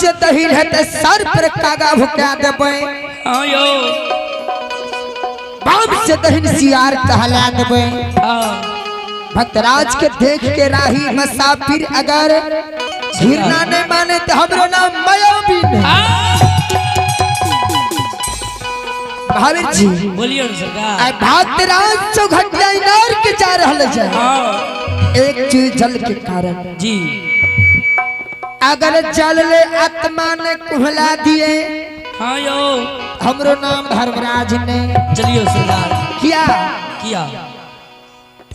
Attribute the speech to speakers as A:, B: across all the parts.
A: से दहिन हेतै सर पर कागा भुका देबै।
B: हाँ यो।
A: बाम से दहिन सियार टहला देबै।
B: हाँ।
A: भक्तराज के देख के राही मुसाफिर अगर घिरना नहीं माने तो हमरो नाम मायावी नहीं। महावीर जी
B: बोलियो ने सरकार।
A: आइ भक्तराज चौघटिया इनार के जा रहल छै।
B: हाँ।
A: एक चीज जल के कारण
B: जी।
A: अगर जल ले आत्मा ने कुहला दिए
B: हाँ यो।
A: हमरो नाम धर्मराज ने।
B: चलियो सरकार।
A: किया
B: किया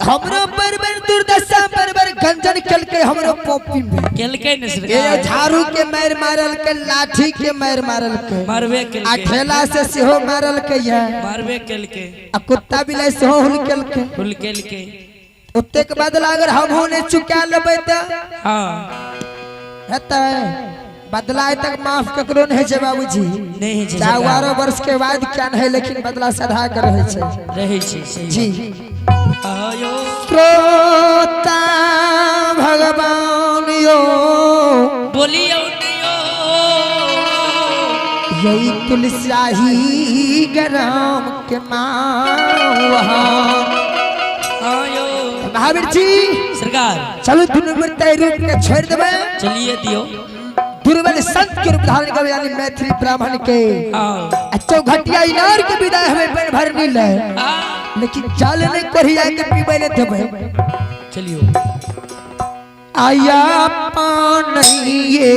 A: हमरो बरबर दुर्दशा बरबर गंजन कल के हमरो पोपी में
B: केलकै ने
A: ए
B: सरकार।
A: झाड़ू के मार मारल के, लाठी के मार मारल के,
B: मारबे
A: आ
B: केलकै।
A: ठेला से सेहो मारल के ये
B: मारबे केलकै।
A: आ कुत्ता बिलाई सेहो हुल केलकै।
B: हुल केलकै।
A: ओतेक बदला अगर हमहूँ नहि चुका लेबै तऽ
B: हाँ
A: हेतै बदला आइ तक माफ ककरो नहि होइ छै बाबूजी।
B: नहीं होइ छै
A: चाहे
B: सरकार।
A: 12 वर्ष के बाद क्या नहीं, लेकिन बदला सधा के रहै छै।
B: रहै छै सही।
A: जी।
B: हाँ यो।
A: श्रोता भगवान यो
B: बोलियो ने यो।
A: यही तुलसाही ग्राम के माँ।
B: हाँ यो।
A: महावीर जी
B: सरकार।
A: चलू दुनू मृत रूप के छोड़ देबै।
B: चलिए दियो।
A: दुर्बल संत के रूप धारण करबै यानी मैथिली ब्राह्मण के।
B: हाँ।
A: आ चौघटिया इनार के विदाई हमें पेट भर नहीं ले,
B: हाँ।
A: लेकिन जल नहीं कोरिया के पीबै ले देबै।
B: चलियो।
A: आया पानिये